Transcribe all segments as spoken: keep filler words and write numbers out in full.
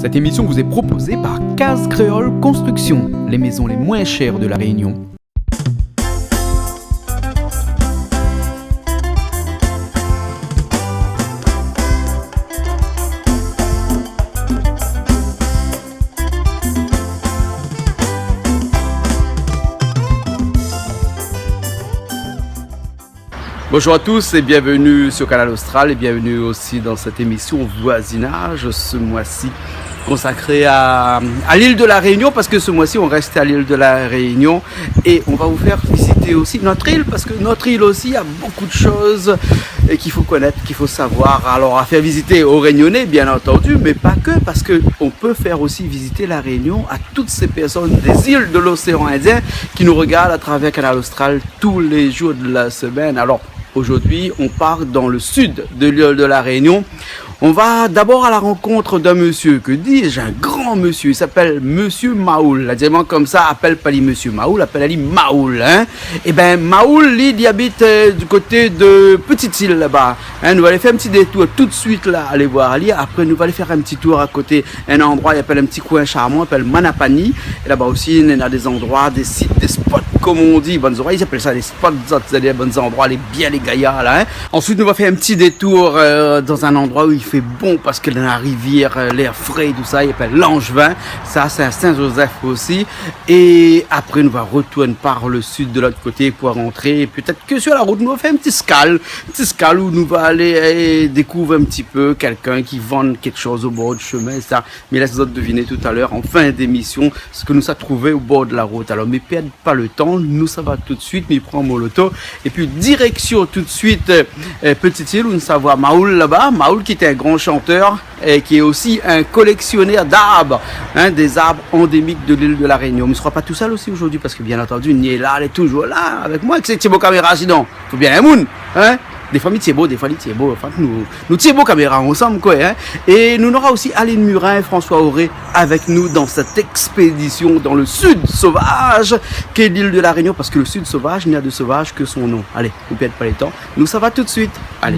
Cette émission vous est proposée par Case Créole Construction, les maisons les moins chères de La Réunion. Bonjour à tous et bienvenue sur Kanal Austral et bienvenue aussi dans cette émission Voisinage, ce mois-ci consacrée à, à l'île de la Réunion, parce que ce mois-ci on reste à l'île de la Réunion et on va vous faire visiter aussi notre île, parce que notre île aussi a beaucoup de choses et qu'il faut connaître, qu'il faut savoir. Alors à faire visiter aux Réunionnais, bien entendu, mais pas que, parce que on peut faire aussi visiter la Réunion à toutes ces personnes des îles de l'océan Indien qui nous regardent à travers Kanal Austral tous les jours de la semaine. Alors, aujourd'hui, on part dans le sud de l'île de la Réunion. On va d'abord à la rencontre d'un monsieur, que dis-je, un grand monsieur. Il s'appelle Monsieur Maoul. La di amoin konmsa, apèl pa li Monsieur Maoul, apèl ali Maoul, hein. Eh ben, Maoul, li, li abit, euh, du côté de Petite-Île, là-bas. Hein, nou va alé fé in ti détour tout de suite la, alé voir ali. Apré, nou va alé fé in ti tour a koté in androi i apèl, in ti koin sharman, i apèl Manapany. É laba osi, néna dé zandroi, dé sit, dé spot, konm on di. Bann zorèy, i apèl sa dé spot, zot, sé dé bann zandroi, lé bien, lé gayar, la, hein. Ansuit, nou va fé in ti détour, euh, dan in androi ousa i fé bon, parske néna la rivièr, euh, lèr fré, tousa, i apèl Langevin. Sa, sé a Saint-Joseph osi. É apré, nou va retourn par le sud de l'ot koté pou rantré. É pétèt ke sur la rout, nou va fé in ti skal. In ti skal ousa nou va alé, eh, dékouv in ti pé kèlkin ki vann kékshoz o bor di shemin, sa. Mi lès azot deviné talèr, an fin d'émisyon, sak nou sa trouvé o bor de la rout. Alor, mi pèrd pa le tan, nou sava tout de suit, mi pran mon loto. Épi, direksyon tout de suit, eh, eh, Petite-Île, ousa nou sa voir Maoul laba. Maoul ki lété in gran shantèr, é ki lé osi in kolèksionèr d'arb, hein, des arbres endémiques de l'île de la Réunion. Mi sra pa tousèl osi zordi, parske, bien antandi, li lé la, li lé touzour la, avèk moin, èk sé ti bo kaméra, sinon, fo bien in moun, hein. Défoi mi tibo, défoi li tibo, anfin, nou, nou tibo kaméra ansanm, koi, hein. É nou nora osi Aline Murin é François Auré avèk nou dan sèt èkspédisyon dan le sud sovaz k'lé l'île de la Réunion, parske le sud sovaz n'a de sovaz ke son non. Alé, nou pèrd pa le tan. Nou sava tout de suit. Alé.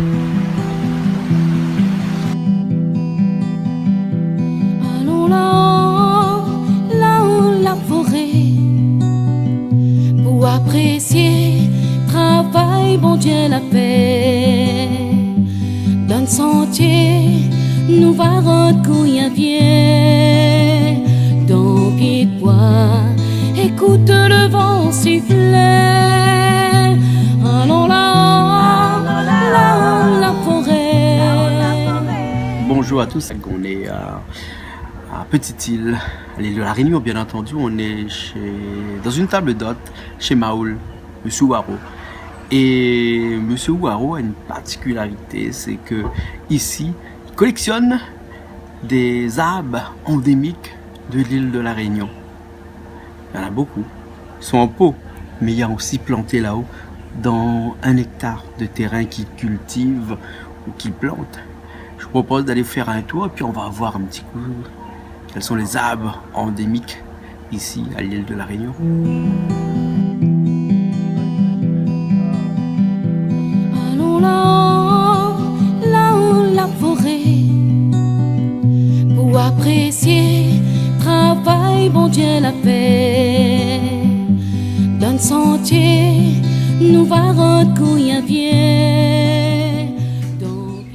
Alon la, la, la foré, pou aprésyé travay Bondié la fé. Dan santié, nou va rant kouy in pié, dan pié d'boi, ékout le van siflé. Alon la, la, la foré. Bonjour à tous, on est à, à Petite-Île, à l'île de la Réunion, bien entendu. On est chez, dans une table d'hôte, chez Maoul, Monsieur Waro. Et Monsieur Waro a une particularité, c'est que ici, il collectionne des arbres endémiques de l'île de la Réunion. Il y en a beaucoup. Ils sont en pot, mais il y a aussi planté là-haut, dans un hectare de terrain qu'il cultive ou qu'il plante. Je vous propose d'aller faire un tour et puis on va voir un petit coup quels sont les arbres endémiques ici à l'île de la Réunion. Alon la, la, la foré, pou aprésyé travay Bondié la fé. Dan santié, nou va rant kouy in pié.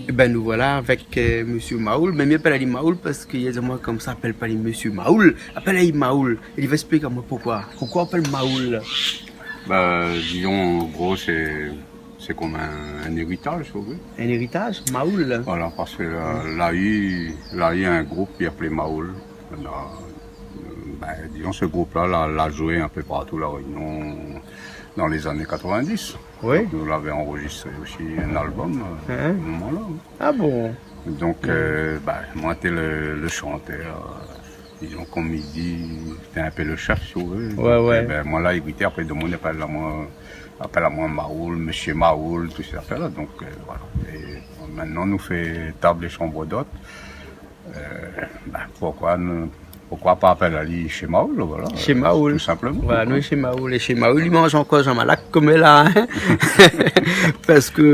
Eh ben, nous voilà avec, euh, Monsieur Maoul. Mé mi apèl ali Maoul parske li la di amoin konmsa, apèl pa li Monsieur Maoul, apèl ali Maoul. É li va èksplik amoin poukoi. Poukoi i apèl Maoul ? Bah, disons, en gros, c'est, c'est comme un, un héritage, si vous voulez. Un héritage, Maoul ? Voilà, parce que, euh, la u, la u un groupe ki apèl Maoul. On a, euh, bah, disons, ce groupe-là, la, la joué un peu partout La Réunion dans les années quatre-vingt-dix. Oui. Donc, nou lavé anrozistré osi in album, euh, à ce moment-là, hein. Ah bon ? Donc, euh, bah, moin té le, le shantèr, euh, disons, konm i di, té in pé le shèf, si ou vé. Ouais, ouais. Donk, euh, bin, moin la, i gité, apré, demoun i apèl amoin, apèl amoin Maoul, Monsieur Maoul, tout sa afèr-la. Donk, euh, voilà. É mintnan, nou fé tab é shanm d'ot. Euh, bin, poukoi nou, Poukoi pa apèl ali shé Maoul, voilà, euh, tout sinpleman, koi. Voilà, nou shé Maoul, é shé Maoul, li manz ankor zanmalak konm la, in. Parske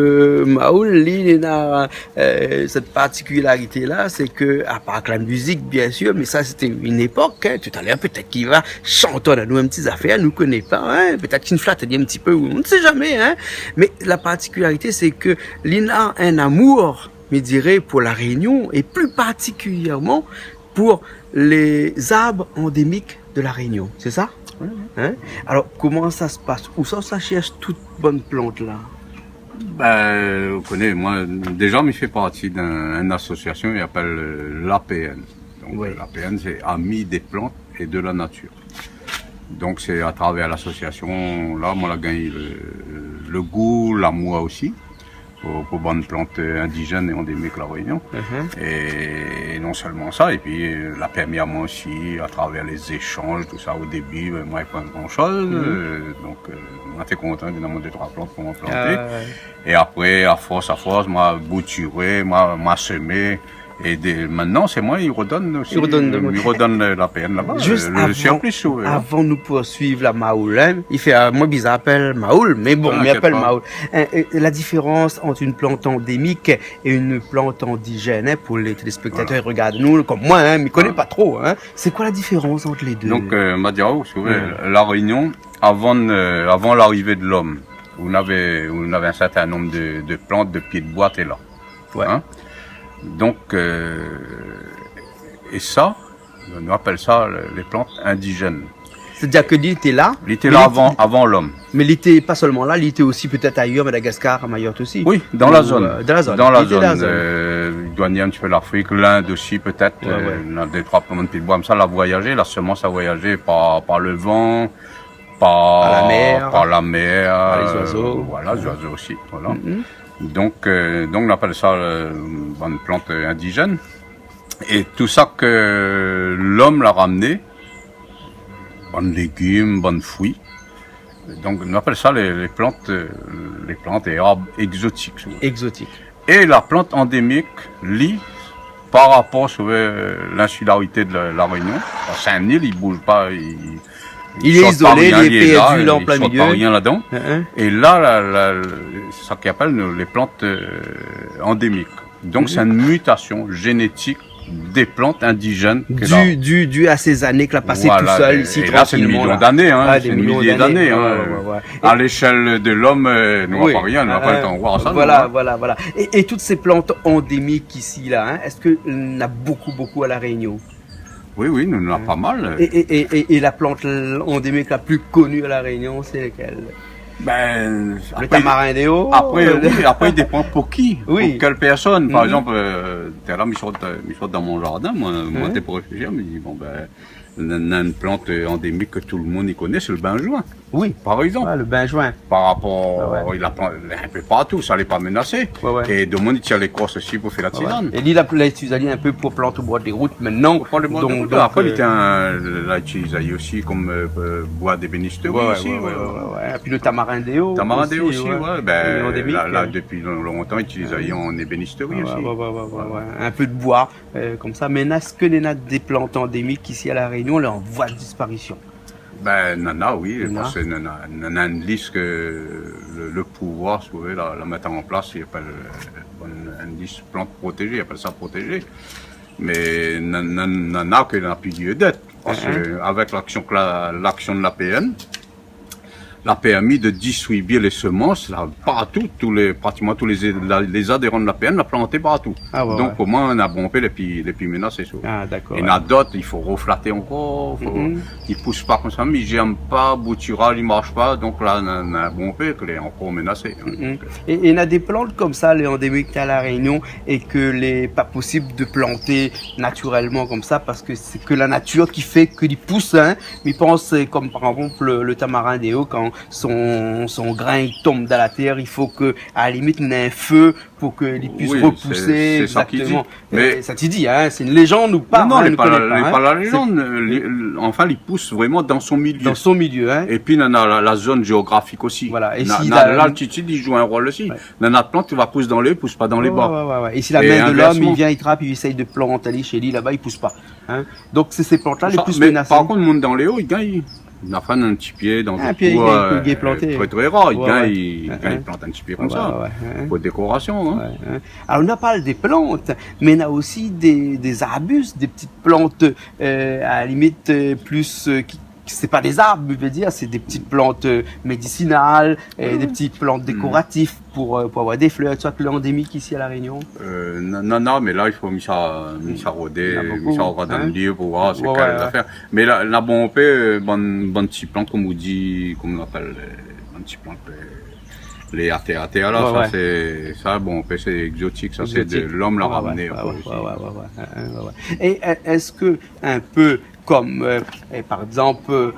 Maoul, li, li na, euh, sèt partikilarité-la, sé ke, apar la mizik, bien sir, mé sa, sété in épok, in, talèr, pétèt li va shant anou in ti zafèr, nou koné pa, in, pétèt in flat, li di in ti pé, on ne sait jamais, in. Mé la partikilarité, sé ke li na in amour, mi diré, pou La Rényon, é pli partikilièrman pou lé zarb andémik de La Rényon, sé sa ? Oui, oui. In ? Alor, koman sa i pas ? Ousa sa i shèrsh tout bann plant la ? Bin, ou koné, moin, déza, mi fé parti d'in, in asosiasion, i apèl, euh, l'A P N. Donk, oui, euh, l'A P N, sé Amis des plantes et de la nature. Donk, sé atravèr lasosiasion-la, moin la gingn le, le gou, lamour osi, pou, pou bann plant, euh, indijèn é andémik La Rényon. Mhm. É non sèlman sa, épi, euh, la pèrmi amoin osi, atravèr lé zéshanj, tousa, o débi, euh, moin, pa gran shoz, mhm, euh, donk, euh, moin té kontan, té domann dé troi plant pou moin planté. Ah, ouais. É apré, a fors, a fors, moin la boutiré, moin, moin la sémé, É de, mintnan, sé moin, i rodone osi, i rodone, euh, i rodone le, la P N laba, euh, le surplus, euh, voilà. Zis avan, avan nou poursuiv la Maoul, in, i fé, euh, moin bizar apèl Maoul, mé bon, ah, mi apèl Maoul. In, é la diférans ant in plant andémik é in plant indijèn, in, pou lé téléspèktatèr i rogard anou, konm moin, in, mi koné pa tro, in. Sé koi la diférans ant lé dé ? Donk, euh, ma di aou, si ou vé, La Rényon, avan, euh, avan larivé de lom, ou navé, ou navé in sèrtin nonb de, de plant, de pié de boi té la. Ouais. In ? Donk, euh, é sa, nou apèl sa le, lé plant indijèn. Sétadir ke li té la, li té la avan, avan lom. Mé li té pa sèlman la, li té osi pétèt ayèr, Madagaskar, Mayotte osi. Oui, dan la zone. Ou, euh, dan la zone. Dan la zone. Li té dan la zone. Euh, i doi ni in ti pé Lafrik, Lind osi pétèt, ouais, euh, ouais, na dé troi plant, pié de boi, mé sa la voyajé, la semans la voyajé par, par le van, par, par la mèr, par la mèr, par lé, euh, zoizo. Voilà, zoizo osi, voilà. Mhm. Donk, euh, donk, nou apèl sa, euh, bann plant, euh, indijèn. É tousa ke lom la ramné, bann légim, bann frui, donk, nou apèl sa lé, lé plant, euh, lé plant é arb égzotik, si ou vé. Égzotik. É la plant andémik, li, par rapor, si ou vé, euh, linsilarité de La, La Rényon, parske sé in il, i bouz pa, i, i sort pa rien, li lé la, i sort pa rien ladan. Li lé izolé, li lé pèrdi la an plin milié. Hein, hein. É la, la, la, sa ki apèl, nou, lé plant, euh, andémik. Donk, sé in mitasion zénétik dé plant indijèn ke la, dû, dû, dû à ces années ke la pasé tousèl isi, trankilman, la. Voilà, é la, sé dé milion d'ané, hein, sé dé milion d'ané, hein. Ah, dé milion d'ané, ouais, ouais, ouais. A léshèl de lom, euh, nou, oui, nou la pa rien, nou la pa le tan de voir sa, nou, hein. Voilà, voilà. É, é tout sé plant andémik isi, la, hein, èske na bonpé, bonpé La Rényon ? Oui, oui, nou, nou na pa mal. É, é, é, é, é la plant andémik la pli koni La Rényon, sé lakèl ? Bin, le tamarin dé o, apré, euh, oui, apré, i dépan pou ki, pou kèl pèrsone. Par égzanp, euh, talèr, mi sort, mi sort dan mon zardin, moin, moin té pou réfléshi, mi di, bon, bin, na, na in plant, euh, andémik ke tout le moun i koné, sé le binjouin. Oui. Par égzanp. Ah, le binjouin. Par rapor, ah ouais, i la plant in pé partou, sa lé pa ménasé. Ouais, ouais. É domoun i tir lékors osi pou fé la tizane. Ouais, ouais. É li, la, la itiliz ali in pé pou plant o bor dé rout mintnan. Pou plant o bor dé rout. Donk, donk, apré, euh, li té, la itiliz ali osi konm, euh, euh, boi d'ébénistri osi, ouais, ouais, ouais, ouais. Épi le tamarin dé o osi, ouais. Tamarin dé o osi, ouais. Bin, la, la, euh, dopi lon-, lontan, i itiliz ali an ébénistri osi. Ouais, ouais, ouais, ouais, ouais. Voilà. In pé de boi, euh, konmsa. Mé èske néna dé plant andémik isi La Rényon, lé an voi de disparision ? Bin, nana, oui, parske nana, nana in lis ke le, le pouvoir, si ou vé, la, la mèt an plas, i apèl, euh, bon, in lis plant protézé, i apèl sa protézé. Mé na, na, nana ke na pi lieu d'èt. Parske avèk laksion ke la, laksion de la P N, la pèrmi de distribié lé semans, la, partou, tout lé, pratikman tout lé, la, lé adéran de la P N la planté partou. Ah ouais, ouais. Donk, omoin, na bonpé lé pi, lé pi ménasé, si ou vé. Ah, dakor. É na dot, i fo roflaté ankor, fo, i pous pa konmsa, mé i zèrm pa, boutiraz, i marsh pa, donk la, na, na bonpé ke lé ankor ménasé, hein. Donk, euh, é, é na dé plant konmsa, lé andémik a La Rényon, é ke lé pa posib de planté natirèlman konmsa, parske sé ke la natir ki fé ke li pous, hein. Mi pans, euh, konm par égzanp le, le tamarin dé o, kan, son, son grin i tonm dan la tèr, i fo ke, a la limit, néna in fé pou ke li puis repousé. Oui, sé, sé sa ki di. Égzaktoman. Mé sa ti di, hein, sé in léjann ou pa, non, non, hein, lé pa la léjann, euh, li, anfin, li pous vréman dan son milié. Dan son milié, hein. Épi, néna la, la zone géographique osi. Voilà. É na, si na la, laltitid i zoué in rol osi. Ouais. Néna plant i va pous dan lé o, i pous pa dan lé ba. Ouais, ouais, ouais. É si la min de lom i vien, i trap, i éséy de plant, alé shé li, laba, i pous pa. Hein ? Donk, sé, sé plant-la lé plis ménasé. Sa, mé par kont, moun dan lé o, i gingn, i fé in ti pié dan in koin, euh, tré, tré rar, i gingn, i gingn plant in ti pié konmsa. Ouais, ouais, ouais. Pou dékorasion, hein. Ouais, ouais. Alor, nou la parl dé plant, mé néna osi dé, dé zarbis, dé ti plant, euh, a la limit, euh, plis, euh, ki, ki, sé pa dé zarb, mé vé dir, sé dé ti plant, euh, médisinal, euh, dé ti plant dékoratif pou, euh, pou avoir dé flèr, tousa, ke lé andémik isi a La Rényon. Euh, non, non, non, mé la, i fo mi sa, mi sa rodé, mi sa rogard dan le liv pou voir sé kèl zafèr. Néna bonpé, euh, bann, bann ti plant, konm ou di, konm nou apèl, euh, bann ti plant, euh, lé atèr, atèr la, sa, sé, sa, bonpé, sé égzotik, sa, sé de lom la ramné, an fèt, osi. Égzotik. Ouais, ouais, ouais, ouais. É, euh, èske in pé konm, euh, euh, par égzanp, euh,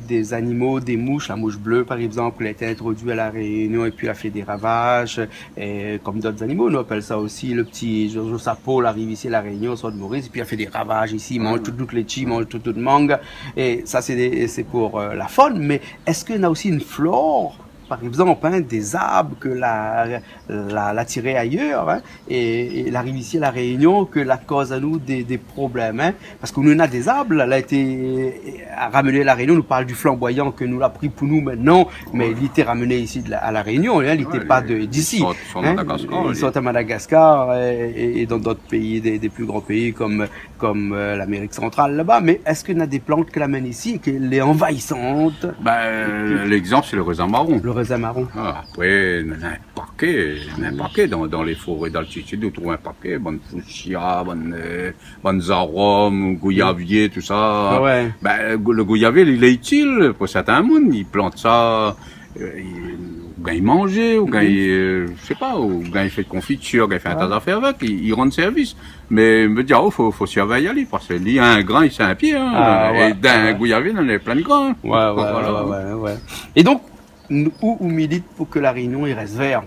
dé zanimo, dé moush, la moush blé, par égzanp, ki la été introdui a La Rényon épi la fé dé ravaj, euh, konm dot zanimo, nou apèl sa osi le ti zo, zo sapo, la ariv isi a La Rényon, sort Moris, épi la fé dé ravaj isi, i manz tout, tout létshi, i manz tout, tout mang. É sa, sé dé, sé pou, euh, la fon, mé èske néna osi in flor, par égzanp, hein, dé zarb ke la, la, la tiré ayèr, hein, é, é la ariv isi a La Rényon, ke la koz anou dé, dé problèm, hein. Parske nou néna dé zarb, la, la été, euh, ramné a La Rényon, nou parl di flanboyan ke nou la pri pou nou mintnan, mé li té ramné isi de la, a La Rényon, hein, li té pa de, d'isi, hein. Ouais, li sort, sort Madagaskar, li sort a Madagaskar, é, é, é dan dot péi, dé, dé pli gran péi konm, konm, euh, l'Amérik santral laba. Mé èske néna dé plant ke la amenn isi é ke lé anvayisan ? Ben, légzanp, sé le rézin maron. Le rézin maron. Ah, apré, néna in paké, néna in paké dan, dan lé foré d'altitid, ou trouv in paké, bann foushia, bann, euh, bann zarom, gouyavié, tousa. Ouais, ouais. Ben, le gou-, le gouyavié, li lé itil pou sèrtin moun, i plant sa, euh, i, ou gingn manzé, ou gingn, euh, mi sé pa, ou gingn fé konfitir, ou gingn fé in ta zafèr avèk, i, i rann sèrvis. Mé, mi di, oh, fo, fo sirvèy ali, parske li, in grin, sé in pié, hein. Ah, ouais, ouais. É dan in gouyavié, néna plin grin. Ouais, ouais, ouais, ouais, ouais. É donk, n-, ou, ou milit pou ke La Rényon i rès vèr ?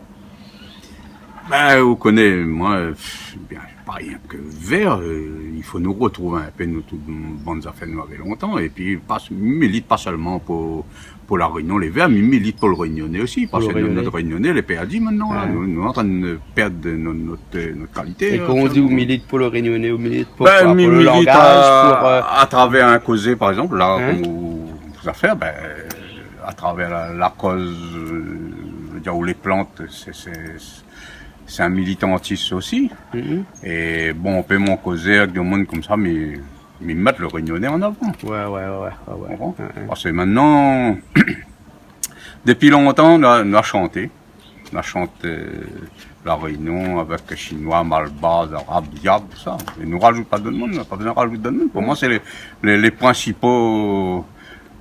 Ben, ou koné, moin, pff, ben, pa rienk vèr, euh, i fo nou retrouv in pé nou, tout bann zafèr nou lavé lontan, épi pa, milit pa sèlman pou, pou La Rényon, lé vèr, mé milit pou le Rényoné osi, parske nou, nout Rényoné lé pèrdi mintnan, la. Ouais. Nou, nou antrinn pèrd nout, nout, euh, nout kalité, hein. É kan ou di ou milit pou le Rényoné, ou milit pou koi ? Ben, mi milit pou le langaz, a, pou, euh, atravèr in kozé, par égzanp, la, konm ou, zafèr, ben, euh, atravèr la, la koz, euh, mi vé dir, ou lé plant, sé, sé, sé in militantis osi. Mhm. É bonpé mon kozé avèk dé moun konmsa, mi, mi mèt le Rényoné an avan. Ouais, ouais, ouais, ouais, ouais. Ou konpran ? Ouais, ouais. Parske mintnan, dépi lontan, nou la, nou la shanté. Nou la shant, euh, La Rényon avèk Shinoi, Malbar, Zarab, Yab, tousa. É nou razout pa dot moun, nou la pa bezoin razout dot moun. Pou moin, sé lé, lé, lé prinsipo,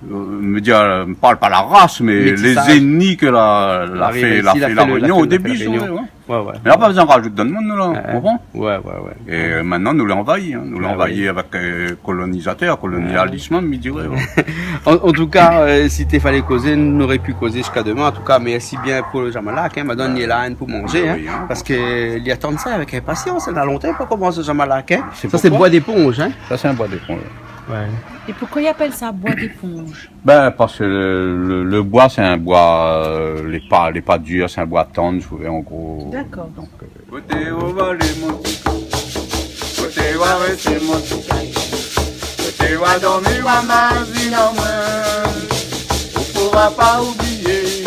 euh, mi vé dir, mi parl pa la ras, mé lé zénmi ke la, la fé, la fé La Rényon o débi, ouais. Métissage. La fé, la fé La Rényon. Ouais, ouais. Mé la pa bezoin razout dot moun, nou, la, ou konpran ? Ouais, ouais, ouais. É, euh, mintnan, nou lé anvayi, hein. Nou lé anvayi avèk, euh, kolonizatèr, kolonialis mèm, mi diré, ouais. An, an tou ka, euh, si té falé kozé, nou noré pu kozé ziska domin. An tou ka, mèrsi bien pou le jamalak, hein. Madanm, li lé la, hein, pou manzé, hein, parske li atann sa avèk inpasians. Sa fé lontan li la pa komans le jamalak, hein. Sa, sé boi d'éponz, hein. Sa, sé in boi d'éponz. Ouais. É poukosa i apèl sa boi d'éponz ? Ben, parske le, le, le boi, sé in boi, euh, lé pa, lé pa dir, sé in boi tann, souvan, an gro. Dakor. Donk, euh, Koté ou va alé, mon ti kan ? Koté ou va rèsté, mon ti kan ? Koté ou va dormi, ou va mazine amoin ? Ou poura pa oublié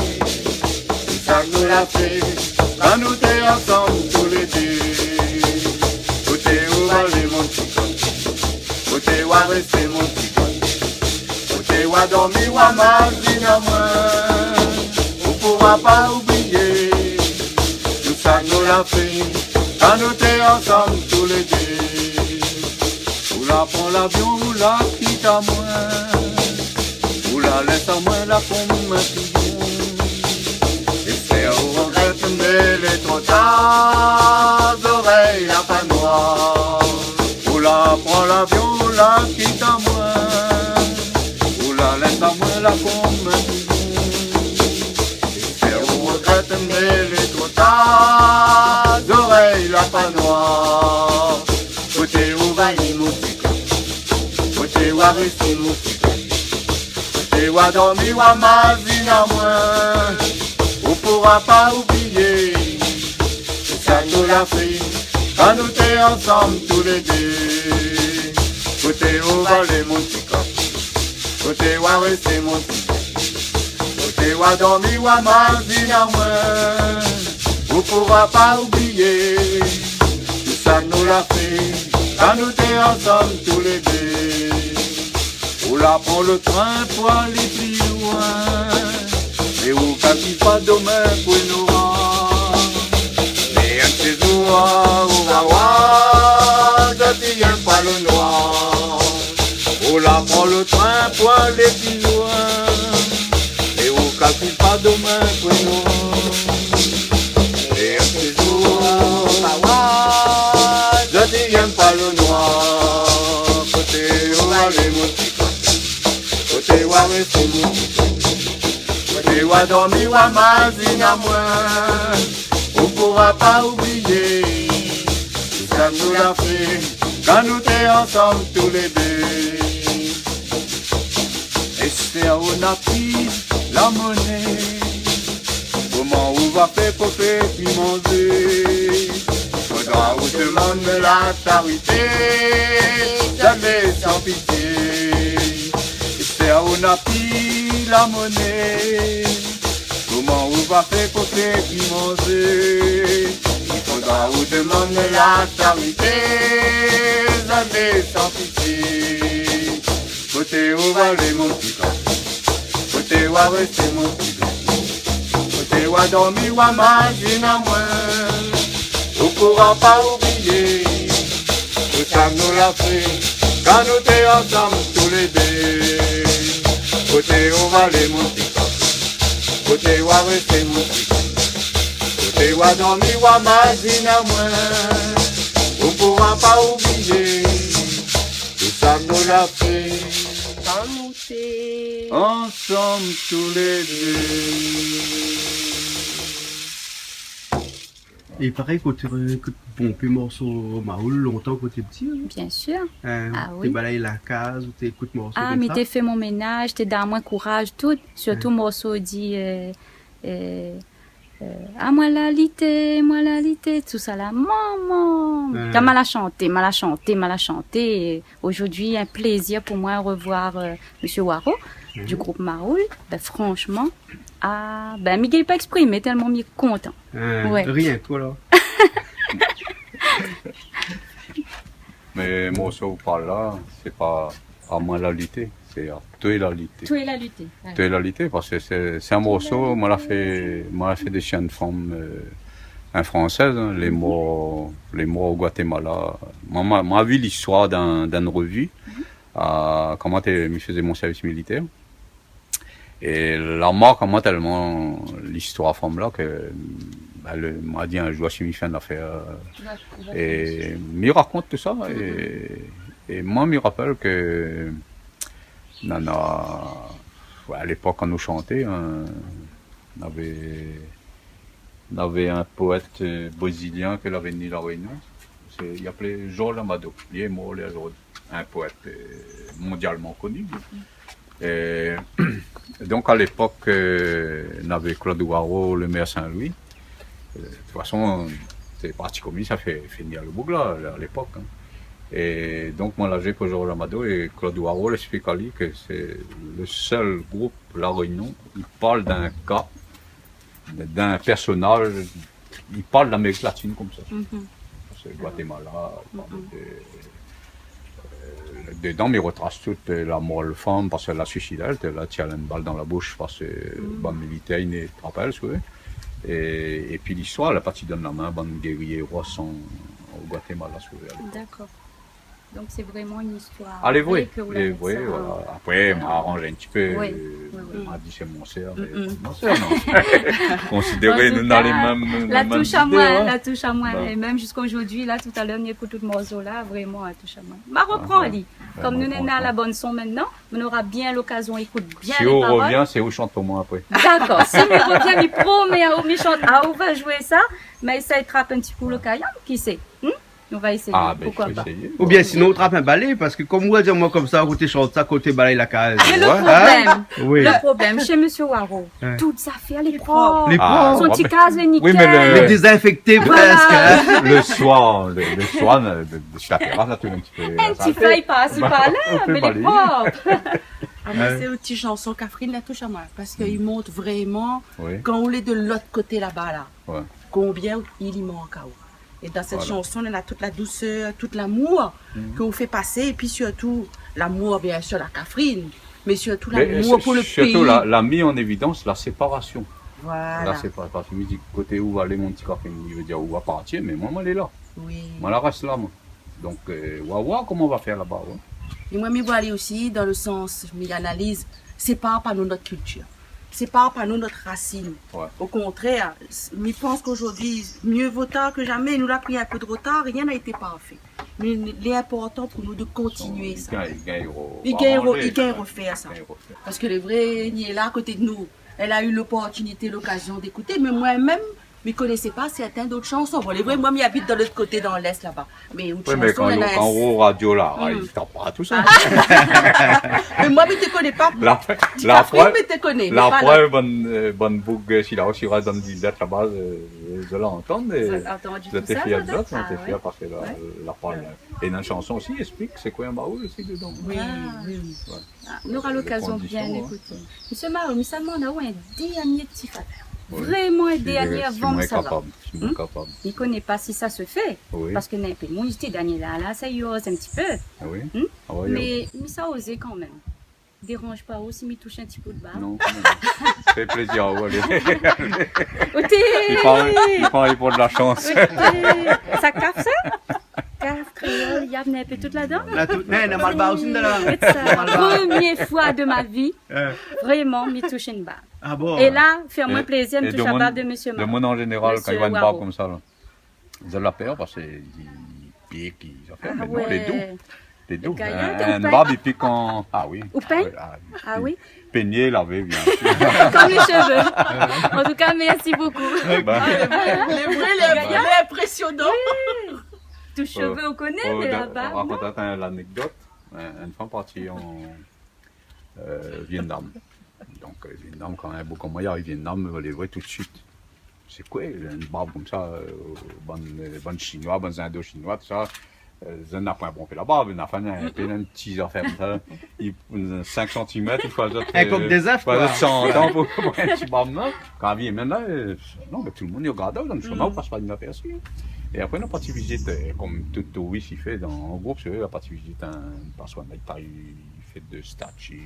sa ke nou la fé kan nou té ansanm tou lé dé. Koté ou va alé, mon ti kan ? Koté ou va rèsté, mon ti kan ? Koté ou va dormi, ou va mazine amoin ? Ou poura pa oublié tout sa ke nou la fé kan nou té ansanm tou lé dé. Ou la pran lavion, ou la kit amoin. Ou la lès amoin la konm in piyon. Èspèr ou rogrèt, mé lé tro tar, zorèy la pa noir. Ou la pran lavion, ou la kit amoin. Ou la lès amoin la konm in piyon. Mé lé tro tar, zorèy la pa noir. Koté ou va alé, mon ti kan? Koté ou va rèsté, mon ti kan? Koté ou va dormi, ou va mazine amoin. Ou poura pa oublié sa nou la fé kan nou té ansanm tou lé dé. Koté ou va alé, mon ti kan? Koté ou va rèsté, mon ti kan? Koté ou va dormi, ou va mazine amoin. Ou poura pa oublié tout sa nou la fé kan nou té ansanm tou lé dé. Ou la pran le trin pou alé pli loin. Mé ou kalkil pa domin k'ou nora. Mé in de sé zour ou va oir, zot i yèm pa le noir. Ou la pran le trin pou alé pli loin. Mé ou kalkil pa domin k'ou nora. Mé in de sé zour ou va oir, zot i yèm pa le noir. Koté ou va alé, mon ti kan? Koté ou va rèsté, mon ti kan? Koté ou va dormi, ou va mazine amoin. Ou poura pa oublié tout sa nou la fé kan nou té ansanm tou lé dé. Èstèr, ou na pi la moné. Koman ou va fé pou fé pi manzé? Fodra ou demann la sharité, zot lé san pitié. Èstèr, ou na pi la moné. Koman ou va fé pou fé pi manzé? I fodra ou demann la sharité, zot lé san pitié. Koté ou va alé, mon ti kan? Koté ou va rèsté, mon ti kan? Koté ou va dormi, ou va mazine amoin. Ou poura pa oublié tout sa nou la fé kan nou té ansanm tou lé dé. Koté ou va alé, mon ti kan? Koté ou va rèsté, mon ti kan? Koté ou va dormi, ou va mazine amoin. Ou poura pa oublié tout sa nou la fé. Pa monté. Ansanm tou lé dé. É parèy, kan ou té ékout bonpé morso maoul lontan kan ou té pti, in? Bien sûr. In, ah oui. Ou té balèy la kaz, ou té ékout morso konmsa? Ah, mi té fé mon ménaz, té donn amoin kouraz, tout. Sirtou morso di, euh, euh, euh, ah, moin la lité, moin la lité, tousala. Momon! Kan ma la shanté, ma la shanté, ma la shanté. Zordi, in plézir pou moin revoir, euh, Monsieur Waro, du groupe Maoul. Ben, franchman, ah, ben, mi gingn pa èksprimé, tèlman mi lé kontan. Ouais. Rienk, voilà. Mé morso ou parl la, sé pa Amoin la lité, sé Toi la lité. Toi la lité, ouais. Toi la lité, parske sé, sé in morso, moin la fé, moin la fé dési in fanm, euh, in fransèz, in, lé mor, lé mor o Guatemala. Moin, moin, moin la vi listoir dan, dan in revi, a, koman té, mi fézé mon sèrvis militèr. É la mark amoin tèlman listoir fanm la ke, ben, le, moin la di in zour, si mi fé in nafèr, euh, é mi rakont tousa, é, é moin, mi rapèl ke nana, ouais, a lépok, kan nou shanté, in, navé, navé in poèt, euh, brézilien ke lavé ni La Rényon. Sé, i apèl Georges Lamado. Li lé mor, li, zordi, in poèt, euh, mondialman koni. É donk, a lépok, euh, navé Claude Hoarau, le mèr Sin-Loui. Euh, de tout fason, sé Parti Kominis la fé, fé ni a lo boug la, a lépok, in. É donk, moin la zoué pou Georges Lamado é Claude Hoarau la èksplik ali ke sé le sèl group La Rényon i parl d'in ka, d'in pèrsonaz, i parl d'Amérik Latine konmsa. Mhm. Parske Guatemala, euh, dedan, mi rotras tout, euh, la mor fanm, parske la suisid, èl té la tir in bal dan la boush, parske bann militèr i né trap èl, si ou vé. É, épi listoir, la parti donn la min bann guériyé Rosan o Guatemala, si ou vé, a lépok. Dakor. Donc, c'est vraiment une histoire vraie que vous l'avez fait. Lé vré, voilà. Après, ma aranj in ti pé, ma di sé mon sèr, mé mon sèr, non. Konsidéré nou dan lé mèm, la toush amoin, la toush amoin. Et même jusqu'aujourd'hui, là, tout à l'heure, nou ékout tout morso la, vraiment, la toush amoin. Ma repran ali. Konm nou néna la bande son maintenant, nou nora bien l'occasion ékout bien lé parol. Si ou revien, sé ou shant pou moin apré. D'accord. Si mi revien, mi promé aou, mi shant, aou va joué sa, mé sa i trap in ti kou lo kayanm, ki sé ? Nou va éséyé, pourquoi pas. Oubien sinon, ou trap in balé, parske konm ou la di amoin konmsa, koté shant sa, koté balé la kaz. Mé le problème, le problème, chez Monsieur Waro, tout zafèr lé prop. Lé prop. Son ti kaz lé nikel. Lé dézinfèkté prèsk, hein. Le soir, le, le soir, de, de, de la terass, la, tout in ti pé, in ti fay par-ci par-là, mé lé prop. Ah, mé sé out ti shanson Kafrine la toush amoin, parske i mont vréman, kan ou lé de lot koté laba la, konbien i mank aou. Et dans cette chanson, on a toute la douceur, tout l'amour que vous faites passer, et puis surtout l'amour, bien sûr, la Kafrine, mais surtout l'amour pour le pays. Mé sé sirtou la, la mi an évidans la séparasyon. Voilà. La sépa-, parske mi di, koté ou va alé, mon ti Kafrine, i vé dir ou apartien, mé moin, moin lé la. Oui. Moin la rès la, moin. Donk, euh, ou va voir koman ou va fé laba, ouais. É moin, mi voi ali osi dan le sans, mi analiz, sépar pa nou nout kiltir. Sépar pa nou nout rasine. Ouais. Au contraire, s-, mi pans k'aujourdui, mieux vaut tard que jamais, nou la pri in pé de retar, rien n'a été parfait. Mé lé inportan pou nou de kontinié sa. I gingn, i gingn re-, i gingn re-, i gingn refèr sa. I gingn refèr. Parske lé vré, ni la koté de nou, èl la u l'opportunité, l'occasion d'écouter, mé moin mèm, mi koné pa sèrtin dot shanson. Bon, lé vré, moin, mi abit dan lot koté, dan l'Est laba. Mé out shanson, kan néna ou, kan ou radio la, i trap pa tout sa. Mé moin, mi té koné pa. La, ti la prèv, mi té koné, mé la pa la prèv, bann, euh, bann boug, euh, si la osi, dan lé zot laba, euh, zot la antann, zot la antann tout sa, zot té fièr de zot, zot té fièr parske la, la pa, euh, é dan shanson osi, i ésplik sé koi in baoul osi dedan. Oui, oui. Ouais. Ah, nou nora l'occasion bien ékouté. Kondision, hein. Monsieur Maro, mi sa demann aou in dernié ti favèr. Oui. Vréman in dernié avan mi sava. Si moin kapab, si moin kapab. Mi koné pa si sa se fé, parske néna in pé moun i di, Daniela la, sa i oz in ti pé. Ah oui ? Ah ouais, mé mi sa ozé kanmèm. Déranj pa ou si mi toush in ti kou de barb ? Non, non. Fé plézir aou, alé. Oté ! I paré, i paré pou de la shans. Oté ! Sa kaf sa ? Kaf, kréol, i anvoy in pé tout ladan. La tout, non, non, malbar osi, non, non. Sé sa. Malbar. Première fois de ma vie, vréman, mi toush in barb. Ah bon ? É la, fé amoin plézir, mi toush la barb de Monsieur Maro. É, é demoun, demoun an zénéral, kan i voi in barb konmsa la, zot la pèr parske i, i pik, i zafèr, mé non, lé dou. Lé dou. Lé gayar, in barb i pik an, ah oui. Ou pègn ? Ah oui. Pégné, lavé, bien sûr. Comme les cheveux. En tout cas, merci beaucoup. Bah. Ah, lé vré, lé vré, lé vré, lé inprésionan. Oui. Tout shové, ou koné, mé la barb, non ? Rakont aou in, lanekdot. In, in foi, parti an, euh, Vietnam. Donk, euh, Vietnam, kan in boug konm moin i ariv Vietnam, lé vré, tout de suit. Sé koi, in barb konmsa, euh, bann, euh, bann Shinoi, bann Indo-Shinoi, tout sa, euh, zot na poin bonpé la barb, na fé in pé, in ti zafèr konmsa, i, sink santimèt, i fo azot, in kok dé zèf, koi, i fo azot san an pou, pou in ti barb, non ? Kan i vien mintnan la, euh, non, mé tout le moun i rogard, dan le shomin, ou pas pa in afèr si. É apré, nou la parti vizit, euh, konm tout touris i fé dan, an group, sé vré, la parti vizit in, pas in, i fé de stati,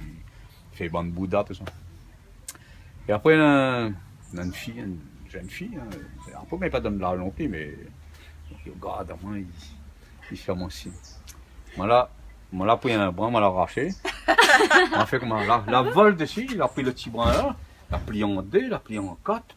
fé bann Bouda, tout sa. É apré, in, in fi, in jenn fi, in, apré, mé pa donn laz non pli, mé, donk, i rogard amoin, i, i fé amoin si. Moin la, moin la pri in bran, moin la rashé. Moin la fé koman la, la vol dési, la pri le ti bran la, la pli an dé, la pli an kat.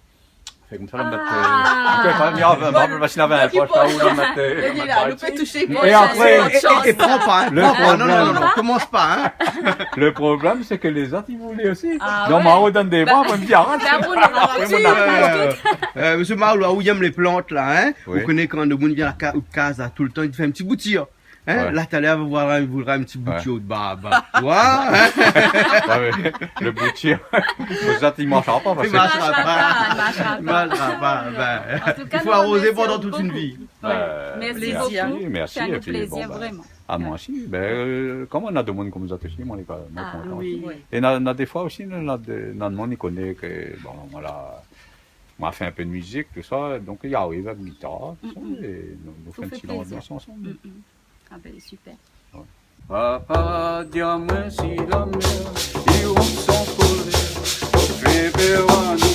Fé konmsa, la mèt, euh, ah, kan mèm, i avé in bran, mé si lavé in posh, la, ou la mèt, euh, la mèt, nou pé toushé, é apré, é, é pran pa, in, pran pa, non, non, non, non, komans pa, in. Le problèm, sé ke lézot i voulé osi. Ah ouais. Donk, Maro i donn dé bran, apré, mi di, arèt. Bah, ou nora tout. Euh, Monsieur Maro, ou i èm lé plant la, in. Oui. Ou koné kan le moun i vien la ka-, out kaz la, toultan, i fé in ti boutir. In, la, talèr, ou va voir, ou va voir in ti boutir out barb. Ouais, mé le boutir, sa i marshra pa, parske i marshra pa. I marshra pa, i marshra pa. I fo arozé pandan tout in vi. Merci beaucoup. Mèrsi, mèrsi, épi bon, bah, amoin osi. Bin, euh, konm na demoun konmsa osi, moin lé kontan osi. Ah oui. É na, na défoi osi, na, na de, na demoun i koné ke, bon, voilà, moin la fé in pé de mizik, tout sa, donk i ariv avèk gitar, tout sa, é nou, nou fé in ti lanbians ansanm. Ah ben, super. Ouais. Papa, di amoin si la mèr i roul son kolèr, pou fé pèr anou.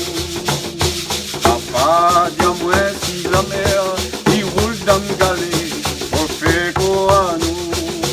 Papa, di amoin si la mèr i roul dan galé, pou fé pèr anou.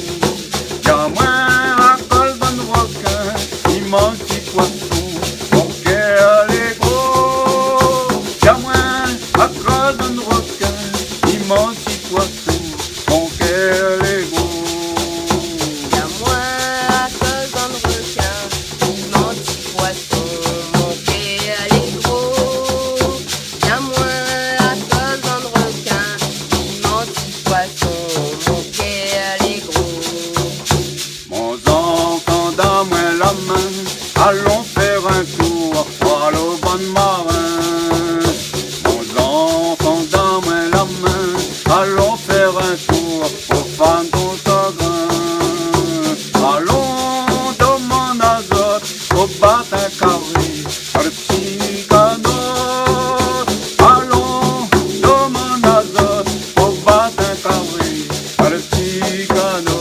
Bat in karé, a lo ti kanot. Alon, domann azot, pou bat in karé, a lo ti kanot.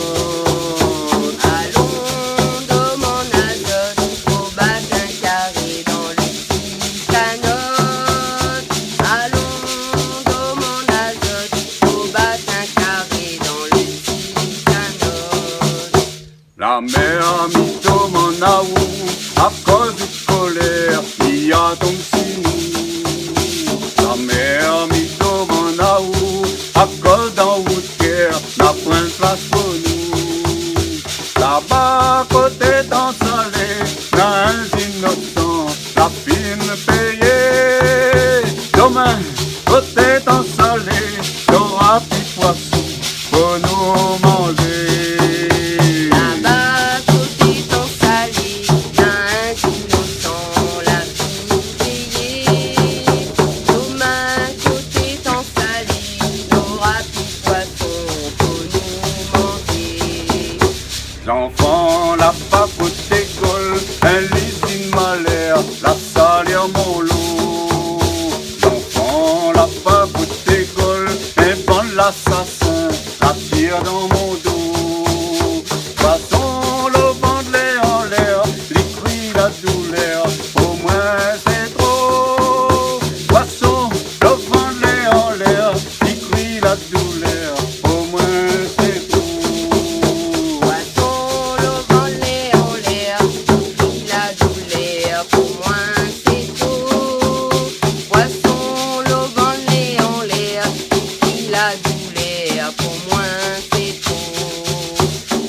Alon, domann azot, pou bat in karé dan lo ti kanot. Alon, domann azot, pou bat in karé dan lo ti kanot. La mèr mi domann aou, akoz out kolèr, li la tonm si nou. La mèr mi domann aou, akoz dan out kèr, na poin plas pou nou. Laba koté Tan Salé, na in zinosan, la fine péyé. Domin, koté Tan Salé, nora pi poison pou nou manzé. Laba koté Tan Salé, na in zinosan, la fine péyé. Domin, koté Tan Salé, nora pi poison pou nou manzé. Zanfan laba koté Gol, in lizine malèr, la salir mon lo. Zanfan laba koté Gol, in bann lasasin, la tir dan mon do. Poison lo vant lé anlèr, li kri la doulèr, pou moin sé tro. Poison lo vant lé anlèr, li kri la doulèr, pou moin sé tro. Poison lo vant lé anlèr, li kri la doulèr, pou moin sé tro. Poison lo vant lé anlèr, li kri la doulèr, pou moin sé tro.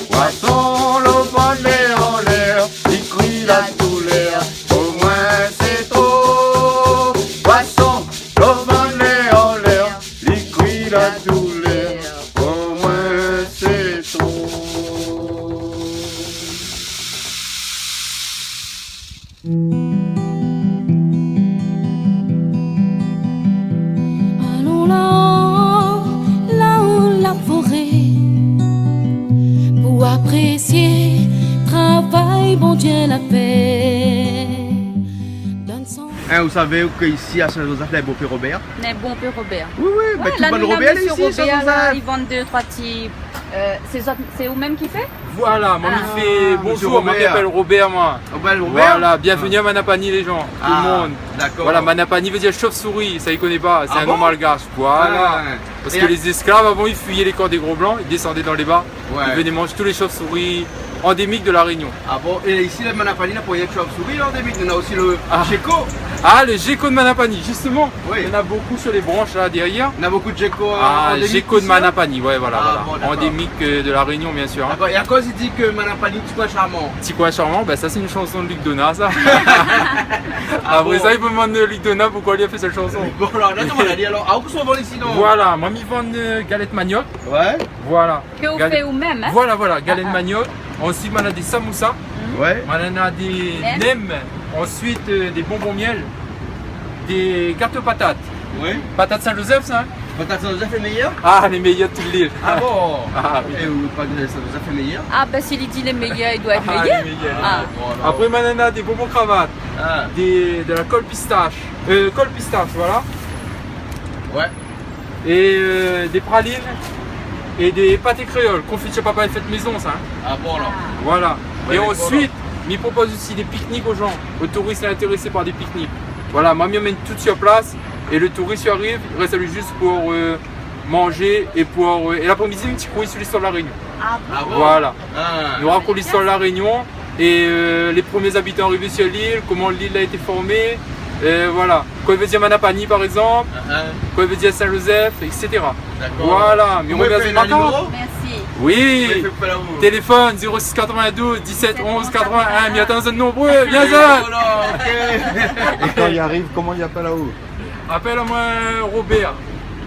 Poison lo vant lé anlèr, li kri la doulèr, pou moin sé tro. Poison lo vant lé anlèr, li kri la doulèr, pou moin sé tro. Alon laò, laò la foré, pou aprésié travay Bondié la fé. Donn son... Hein, ou savé ke isi a Saint-Joseph, lé bonpé Robert ? Lé bonpé Robert. Oui, oui, ouais, ben, tout bann Robert, isi, Saint-Joseph. La, nou néna mésyé Robert la, li vann dé troi ti, euh, sé zot, sé ou mèm ki fé ? Voilà, moin, mi fé, bonjour, moin, mi apèl Robert, moin. Robert. Voilà, bienvenue à Manapany, les gens, tout le monde. Ah, d'accord. Voilà, Manapany veut dire chauve-souris, sa, i koné pa, sé in nom malgache. Ah bon ? Voilà. Ah. Parce que les esclaves, avant, ils fuyaient les camps des Gros Blancs, ils descendaient dans les bas, ils venaient manger tous les chauves-souris endémiques de La Réunion. Ah bon ? É isi, la Manapany, na pa rienk chauve-souris endémik, na osi le gecko. Ah, le gecko de Manapany, justement. Oui. Il y en a beaucoup sur les branches là derrière. Na bonpé gecko endémik isi, hein ? Ah, gecko de Manapany, ouais, voilà, voilà. Ah bon, d'accord. Endémique, euh, de La Réunion, bien sûr, hein. D'accord. É akoz i di ke Manapany, ti koin sharman ? Ti koin sharman, ben, sa, sé in shanson de Luc Donat, sa. Ah bon ? Apré sa, i fo demann Luc Donat poukoi li la fé sèt shanson. Bon, alor, la, koman i di, alor, ah, ou kosa ou vann isi, non ? Voilà, moin, mi vann, euh, galèt maniok. Ouais. Voilà. Ke ou fé ou mèm, hein ? Voilà, voilà, galèt maniok. Ensuite, moin néna dé samoussa. Ouais. Moin néna dé nem. Nem. Ensuite, euh, dé bonbon miel. Dé gato patat. Ouais. Patat Saint-Joseph, sa, hein ? Patat Saint-Joseph lé méyèr ? Ah, lé méyèr de tout lil. Ah bon ? Ah, oui. É, euh, patat Saint-Joseph lé méyèr ? Ah, ben, si li di lé méyèr, li doi èt méyèr. Ah, lé méyèr. Ah. Bon, alor. Apré, moin néna dé bonbon kravat. Ah. Dé, de la kol pistash. Euh, kol pistash, voilà. Ouais. É, euh, dé pralin é dé paté kréol, konfitir papa, fèt mézon, sa, hein. Ah bon, alor. Voilà. Ouais, é ansuit, mi propoz osi dé piknik o jan. Le touris lé intérésé par dé piknik. Voilà, moin, mi amenn tout sur plas é le touris i ariv, i rès ali zis pou, euh, manzé é pou, euh, é lapré-midi, in ti kour su listoir de La Rénion. Ah bon ? Voilà. Ah. Nou rakont listoir de La Rénion é, euh, les premiers habitants arrivés sur l'île, koman l'île a été formée, euh, voilà. Kosa i vé dir Manapany, par exemple, kosa i vé dir Saint-Joseph, et cetera. D'accord. Voilà, mi romèrsi pa. Ou pé fé in niméro ? Mèrsi. Oui. Ou pé fé pou la ou. Téléfone zéro six quatre-vingt-douze dix-sept onze quatre-vingt-un. Mi atann azot nonbré. Vien, zot. Voilà, OK. É kan i ariv, koman i apèl aou ? Apèl amoin Robert.